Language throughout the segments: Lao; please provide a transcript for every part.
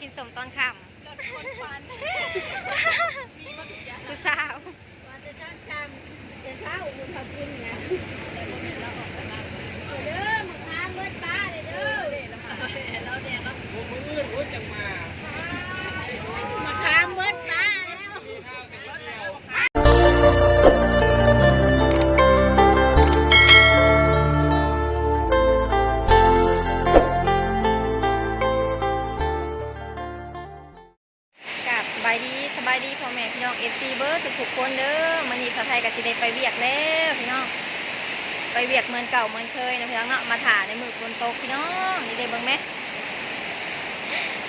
ກິນສົ້ມຕອນຄ່ຳ ລົດຄົນຟັນ ມີໝົດທຸກຢ່າງ ຜູ້ສາວ ວ່າແຕ່ເຊົ້າຄ່ຳ ແຕ່ເຊົ້າບຸນພາກິນນະ ແຕ່ບໍ່ແມ່ນລາວອອກໄປນຳ ເດີ ມາຄາມເບິດປ້າເດີ ເດີ ລາວແດ່ເນາະ ໂອ້ ມື້ອື່ນໂອ້ຍຈັ່ງມາ ມາຄາມເບິດປ້າແລ້ວ ກາບສະບາຍດີ ສະບາຍດີພໍ່ແມ່ພີ່ນ້ອງເອັຟຊີເບິດທຸກໆຄົນເດີ. ມື້ນີ້ສາວໄທກໍຊິໄດ້ໄປວຽກແລ້ວພີ່ນ້ອງ ໄປວຽກເໝືອນເກົ່າເໝືອນເຄີຍເນາະພີ່ນ້ອງເນາະ ມາຖ້າໃນມື້ຝົນຕົກພີ່ນ້ອງ. ນີ້ເດ້ ເບິ່ງແມ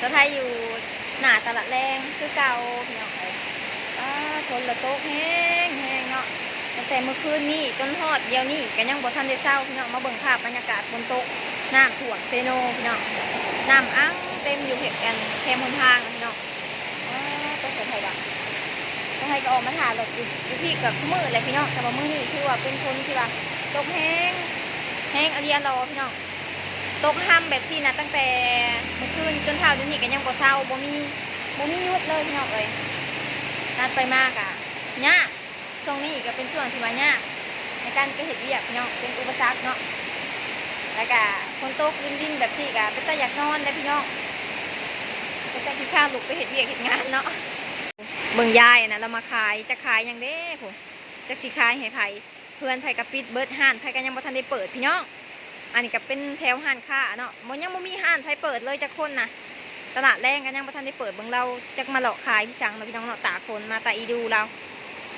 ສາວໄທຢູ່ໜ້າຕະຫຼາດແລງຄືເກົ່າພີ່ນ້ອງເອີຍ. ອ້າ ຝົນລະຕົກແຮງໆເນາະ ຕັ້ງແຕ່ມື້ຄືນນີ້ຈົນຮອດດຽວນີ້ກໍຍັງບໍ່ທັນໄດ້ເຊົາພີ່ນ້ອງ. ມາເບິ່ງພາບບັນຍາກາດຝົນຕົກ ນ້ຳຖ້ວມເຊໂນພີ່ນ້ອງ ນ້ຳອັ່ງເຕັມຢູ່ແຄມ ແຄມຫົນທາງນະພີ່ນ້ອງ. ອ້າ ຕົກໃສ່ໃຜວະ ໃຜກໍອອກມາຖ້າລົດຢູ່ ຢູ່ພີ້ເກືອບທຸກມື້ແຫຼະພີ່ນ້ອງ. ແຕ່ວ່າມື້ນີ້ຖືວ່າເປັນຝົນທີ່ວ່າຕົກແຮງ ແຮງອີ່ຫຼີລະພີ່ນ້ອງ. ຕົກຮ່ຳແບບຊີ້ນະ ຕັ້ງແຕ່ມື້ຄືນຈົນເຊົ້າດຽວນີ້ກໍຍັງບໍ່ເຊົາ ບໍ່ມີ ບໍ່ມີຢຸດເລີຍພີ່ນ້ອງເອີຍ. ຕັດໄປມາກະຍາກ ຊ່ວງນີ້ກໍເປັນຊ່ວງທີ່ວ່າຍາກໃນການໄປເຮັດວຽກພີ່ນ້ອງ ເປັນອຸປະສັກເນາະ. ແລ້ວກະຝົນຕົກລິນໆແບບຊີ້ກະເປັນຕາຢາກນອນເດ້ພີ່ນ້ອງ ເປັນຕາຂີ້ຄ້ານລຸກໄປເຮັດວຽກເຮັດງານເນາະ. ເບິ່ງຍາຍນະ ລາວມາຂາຍ ຈັກຂາຍຫຍັງເດ້ພຸ້ນ ຈັກຊິຂາຍໃຫ້ໃຜ. ເຮືອນໃຜກໍປິດເບິດ ຮ້ານໃຜກໍຍັງບໍ່ທັນໄດ້ເປີດພີ່ນ້ອງ. ອັນນີ້ກໍເປັນແຖວຮ້ານຄ້າເນາະ ບໍ່ ຍັງບໍ່ມີຮ້ານໃຜເປີດເລີຍຈັກຄົນນະ. ຕະຫຼາດແລງກໍຍັງບໍ່ທັນໄດ້ເປີດ ເບິ່ງລາວຈັກມາເລາະຂາຍຄືຫຍັງເນາະພີ່ນ້ອງເນາະ. ຕາກຝົນມາຕາອີດູລາວ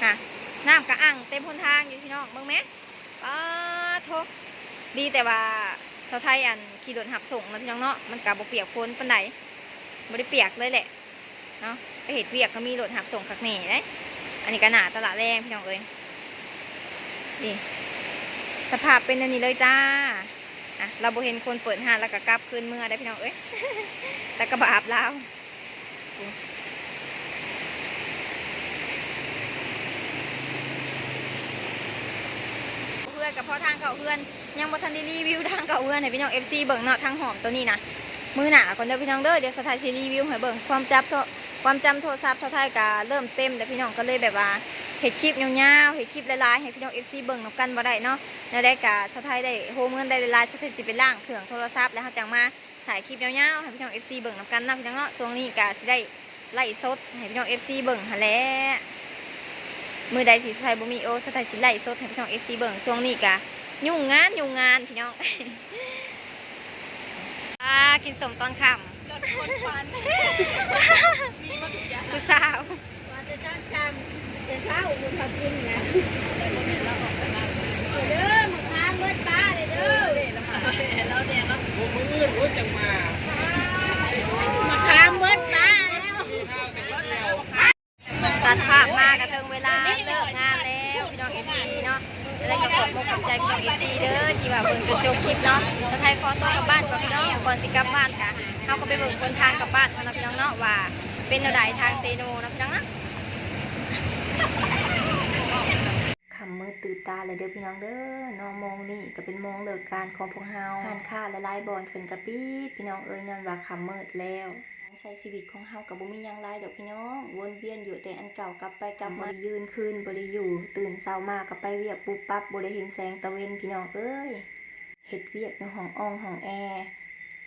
ຫາ ນ້ຳກໍອັ່ງເຕັມຫົນທາງຢູ່ພີ່ນ້ອງ ເບິ່ງແມ. ປາໂທ້ ດີແຕ່ວ່າສາວໄທອັ່ນຂີ່ລົດຮັບສົ່ງເນາະພີ່ນ້ອງເນາະ ມັນກໍບໍ່ປຽກຝົນປານໃດ ບໍ່ໄດ້ປຽກເລີຍແຫຼະ. ເນາະ ໄປເຮັດວຽກກໍມີລົດຮັບສົ່ງຄັກແນ່ເດ້. ອັນນີ້ກໍໜ້າຕະຫຼາດແລງພີ່ນ້ອງເອີຍ ນີ້ ສະພາບເປັນແນວນີ້ເລີຍຈ້າ. ອ່ະ ລາວບໍ່ເຫັນຄົນເປີດຮ້ານ ລາວກໍກັບຄືນເມືອໄດ້ພີ່ນ້ອງເອີຍ ລາວກໍບາບລາວ. ເຮືອນກໍພໍທາງເຂົ້າເຮືອນ ຍັງບໍ່ທັນໄດ້ຣີວິວທາງເຂົ້າເຮືອນໃຫ້ພີ່ນ້ອງເອັຟຊີເບິ່ງເນາະ ທາງຫ້ອງໂຕນີ້ນະ. ມື້ໜ້າກ່ອນເດີພີ່ນ້ອງເດີ ດຽວສາວໄທຊິຣີວິວໃຫ້ເບິ່ງ. ຄວາມຈັບໂທ ຄວາມຈຳໂທລະສັບສາວໄທກໍເລີ່ມເຕັມແລ້ວພີ່ນ້ອງ ກໍເລີຍແບບວ່າເຮັດຄລິບຍາວໆ ເຮັດຄລິບຫຼາຍໆໃຫ້ພີ່ນ້ອງເອັຟຊີເບິ່ງນຳກັນບໍ່ໄດ້ເນາະ. ແນວໃດກໍສາວໄທໄດ້ໂຮມເງິນໄດ້ຫຼາຍໆ ສາວໄທຊິໄປລ້າງເຄື່ອງໂທລະສັບ ແລ້ວເຮົາຈັ່ງມາຖ່າຍຄລິບຍາວໆໃຫ້ພີ່ນ້ອງເອັຟຊີເບິ່ງນຳກັນເນາະພີ່ນ້ອງເນາະ. ຊ່ວງນີ້ກໍຊິໄດ້ ໄລຟ໌ສົດໃຫ້ພີ່ນ້ອງເອັຟຊີເບິ່ງຫັ້ນແຫຼະ. ມື້ໃດທີ່ສາວໄທບໍ່ມີໂອ ສາວໄທຊິໄລຟ໌ສົດໃຫ້ພີ່ນ້ອງເອັຟຊີເບິ່ງ. ຊ່ວງນີ້ກະຫຍຸ້ງງານຫຍຸ້ງງານພີ່ນ້ອງ. ອ່າ ກິນສົ້ມຕອນຄ່ຳ ລົດຄົນຟັນ ມີໝົດທຸກຢ່າງ ຜູ້ສາວ ວ່າແຕ່ເຊົ້າຄ່ຳ ແຕ່ເຊົ້າບຸນພາກິນນະ ແຕ່ບໍ່ແມ່ນລາວອອກໄປນຳ ເດີ ມາຄາມເບິດປ້າເດີ ເດີ ລາວແດ່ເນາະ ໂອ້ ມື້ອື່ນໂອ້ຍຈັ່ງມາ ມາຄາມເບິດປ້າແລ້ວ. ຕັດພາບມາກໍເຖິງເວລາເລີກງານແລ້ວພີ່ນ້ອງເອັຟຊີເນາະ. ກໍໄດ້ຂໍຂອບອົກຂອບໃຈພີ່ນ້ອງເອັຟຊີເດີ ທີ່ວ່າເບິ່ງຈົນຈົບຄລິບເນາະ. ສາວໄທຂໍຕົວກັບບ້ານກ່ອນພີ່ນ້ອງ. ກ່ອນຊິກັບບ້ານກະ ເຮົາກໍໄປເບິ່ງຫົນທາງກັບບ້ານເຮົາເນາະພີ່ນ້ອງເນາະ ວ່າເປັນແນວໃດທາງເຊໂນເນາະພີ່ນ້ອງເນາະ. ຄ່ຳມືດຕື່ນຕາແລ້ວເດີພີ່ນ້ອງເດີເນາະ. ໂມງນີ້ກໍເປັນໂມງເລີກການຂອງພວກເຮົາ. ຮ້ານຄ້າຫຼາຍໆບ່ອນເພິ່ນກໍປິດພີ່ນ້ອງເອີຍ ຍ້ອນວ່າຄ່ຳມືດແລ້ວ. ການໃຊ້ຊີວິດຂອງເຮົາກໍບໍ່ມີຫຍັງຫຼາຍດອກພີ່ນ້ອງ ວົນວຽນຢູ່ແຕ່ອັນເກົ່າ ກັບໄປກັບມາ ບໍ່ໄດ້ຢືນຄືນ ບໍ່ໄດ້ຢູ່ ຕື່ນເຊົ້າມາກໍໄປວຽກປຸບປັບ ບໍ່ໄດ້ເຫັນແສງຕາເວັນພີ່ນ້ອງເອີຍ. ເຮັດວຽກຢູ່ຫ້ອງອ່ອງຫ້ອງແອ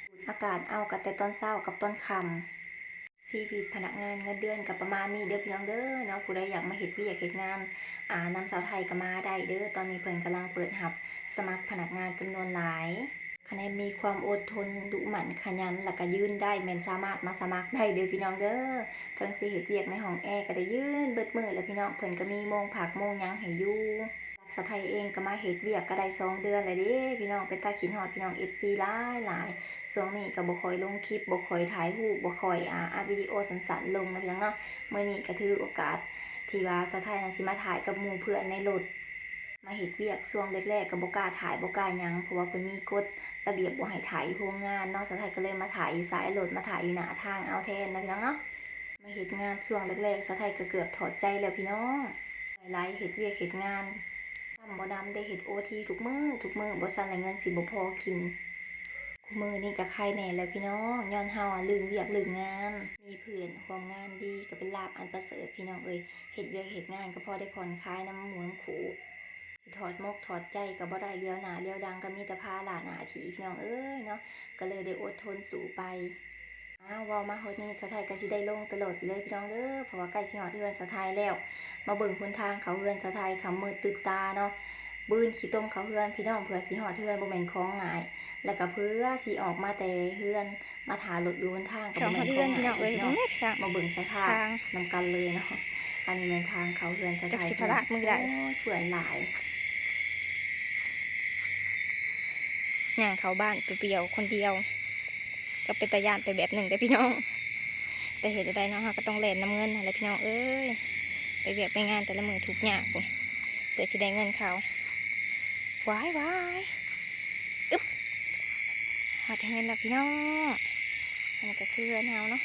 ສູດອາກາດເອົາກໍແຕ່ຕອນເຊົ້າກັບຕອນຄ່ຳ. ຊີວິດພະນັກງານເງິນເດືອນກໍປະມານນີ້ເດີພີ່ນ້ອງເດີເນາະ. ຜູ້ໃດຢາກມາເຮັດວຽກເຮັດງານ ອ່າ ນຳສາວໄທກໍມາໄດ້ເດີ. ຕອນນີ້ເພິ່ນກຳລັງເປີດຮັບສະໝັກພະນັກງານຈຳນວນຫຼາຍ. ຄັນໃດມີຄວາມອົດທົນ ດຸໝັ່ນ ຂະຫຍັນ ແລ້ວກະຢືນໄດ້ ແມ່ນສາມາດມາສະໝັກໄດ້ເດີພີ່ນ້ອງເດີ. ເຖິງຊິເຮັດວຽກໃນຫ້ອງແອກໍໄດ້ຢືນເບິດມື້ແຫຼະພີ່ນ້ອງ. ເພິ່ນກໍມີໂມງພັກໂມງຫຍັງໃຫ້ຢູ່. ສາວໄທເອງກໍມາເຮັດວຽກກໍໄດ້ສອງເດືອນແລ້ວເດ້ພີ່ນ້ອງ. ເປັນຕາຄິດຮອດພີ່ນ້ອງເອັຟຊີຫຼາຍໆ. ຊ່ວງນີ້ກໍບໍ່ຄ່ອຍລົງຄລິບ ບໍ່ຄ່ອຍຖ່າຍຮູບ ບໍ່ຄ່ອຍ ອ່າ ອັດວິດີໂອສັ້ນໆລົງເນາະພີ່ນ້ອງເນາະ. ມື້ນີ້ກໍຖືໂອກາດທີ່ວ່າສາວໄທນັ້ນຊິມາຖ່າຍກັບໝູ່ເພື່ອນໃນລົດ. ມາເຮັດວຽກຊ່ວງແລກໆກໍບໍ່ກ້າຖ່າຍບໍ່ກ້າຫຍັງ ເພາະວ່າເພິ່ນມີກົດລະບຽບບໍ່ໃຫ້ຖ່າຍຢູ່ໂຮງງານເນາະ. ສາວໄທກໍເລີຍມາຖ່າຍຢູ່ສາຍລົດ ມາຖ່າຍຢູ່ໜ້າທາງເອົາແທນເນາະພີ່ນ້ອງເນາະ. ມາເຮັດງານຊ່ວງແລກໆ ສາວໄທກໍເກືອບຖອດໃຈແລ້ວພີ່ນ້ອງ. ຫຼາຍໆ ເຮັດວຽກເຮັດງານ ຄ່ຳບໍ່ນຳໄດ້ເຮັດໂອທີທຸກມື້ ທຸກມື້ ບໍ່ຊັ້ນແລ້ວເງິນຊິບໍ່ພໍກິນ. ໂຄ ມື້ນີ້ກໍໄຄແດ່ແລ້ວພີ່ນ້ອງ ຍ້ອນເຮົາອະລຶ້ງວຽກລຶ້ງງານ ມີເພື່ອນຮ່ວມງານດີກໍເປັນລາບອັນປະເສີດພີ່ນ້ອງເອີຍ. ເຮັດວຽກເຮັດງານກໍພໍໄດ້ຜ່ອນຄາຍນຳໝູ່ນຳຄູ່. ຊິຖອດມົກຖອດໃຈກໍບໍ່ໄດ້ ຫຼຽວໜ້າຫຼຽວຫຼັງກໍມີແຕ່ພາລະໜ້າທີ່ພີ່ນ້ອງເອີຍເນາະ ກໍເລີຍໄດ້ອົດທົນສູ້ໄປ. ອ້າວ ເວົ້າມາຮອດນີ້ ສາວໄທກໍຊິໄດ້ລົງຕະຫຼອດຢູ່ເລີຍພີ່ນ້ອງເດີ ເພາະວ່າໃກ້ຊິຮອດເຮືອນສາວໄທແລ້ວ. ມາເບິ່ງຫົນທາງເຂົ້າເຮືອນສາວໄທ ຄ່ຳມືດຕື່ນຕາເນາະ ບືນຂີ້ຕົມເຂົ້າເຮືອນພີ່ນ້ອງ ເພື່ອຊິຮອດເຮືອນບໍ່ແມ່ນຂອງງ່າຍ ແລ້ວກໍເພື່ອຊິອອກມາແຕ່ເຮືອນ ມາຖ້າລົດຢູ່ຫົນທາງກໍບໍ່ແມ່ນຂອງງ່າຍພີ່ນ້ອງ. ມາເບິ່ງສະພາບນຳກັນເລີຍເນາະ ອັນນີ້ແມ່ນທາງເຂົ້າເຮືອນສາວໄທ ໂອ້ຍ ເປື້ອນຫຼາຍ. ຍ່າງເຂົ້າບ້ານປຽວໆຄົນດຽວ ກໍເປັນຕາຢ້ານໄປແບບໜຶ່ງເດ້ພີ່ນ້ອງ ແຕ່ເຮັດແນວໃດເນາະ ເຮົາກໍຕ້ອງແລ່ນນຳເງິນຫັ້ນແຫຼະພີ່ນ້ອງເອີຍ. ໄປວຽກໄປງານແຕ່ລະມື້ທຸກຍາກພຸ້ນ ເພື່ອຊິໄດ້ເງິນເຂົ້າ. ວ້າຍໆ ອຶບ ຮອດເຮືອນແລ້ວພີ່ນ້ອງ. ອັນນີ້ກໍຄືເຮືອນເຮົາເນາະ.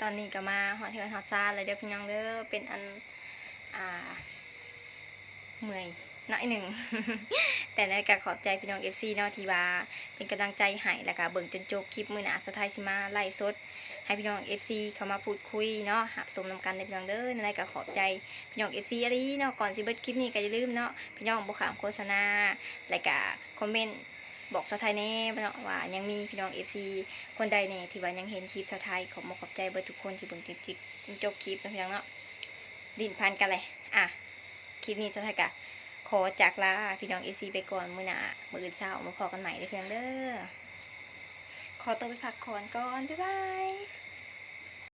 ຕອນນີ້ກໍມາຮອດເຮືອນຮອດຊານແລ້ວເດີພີ່ນ້ອງເດີ ເປັນອັນ ອ່າ ເມື່ອຍໜ້ອຍໜຶ່ງ ແຕ່ໃດກໍຂອບໃຈພີ່ນ້ອງເອັຟຊີເນາະ ທີ່ວ່າເປັນກຳລັງໃຈໃຫ້ ແລ້ວກໍເບິ່ງຈົນຈົບຄລິບ. ມື້ໜ້າສາວໄທຊິມາໄລຟ໌ສົດໃຫ້ພີ່ນ້ອງເອັຟຊີເຂົ້າມາພູດຄຸຍເນາະ ຮັບຊົມນຳກັນເດີພີ່ນ້ອງເດີ. ແນວໃດກໍຂອບໃຈພີ່ນ້ອງເອັຟຊີອີ່ຫຼີເນາະ. ກ່ອນຊິເບິດຄລິບນີ້ກໍຢ່າລືມເນາະ ພີ່ນ້ອງບໍ່ຂ້າມໂຄສະນາ ແລ້ວກໍຄອມເມັນ ບອກສາວໄທແດ່ເນາະ ວ່າຍັງມີພີ່ນ້ອງເອັຟຊີຄົນໃດແດ່ທີ່ວ່າຍັງເຫັນຄລິບສາວໄທ. ຂອບອົກຂອບໃຈເບິດທຸກຄົນທີ່ເບິ່ງຈົນຈິກ ຈົນຈົບຄລິບເນາະພີ່ນ້ອງເນາະ. ຫຼິ້ນພັນກັນແຫຼະ. ອ່ະ ຄລິບນີ້ສາວໄທກະຂໍຈາກລາພີ່ນ້ອງເອັຟຊີໄປກ່ອນ. ມື້ໜ້າ ມື້ອື່ນເຊົ້າມາພໍ້ກັນໃໝ່ເດີພີ່ນ້ອງເດີ. ຂໍຕົວໄປພັກຜ່ອນກ່ອນ. ບາຍບາຍ.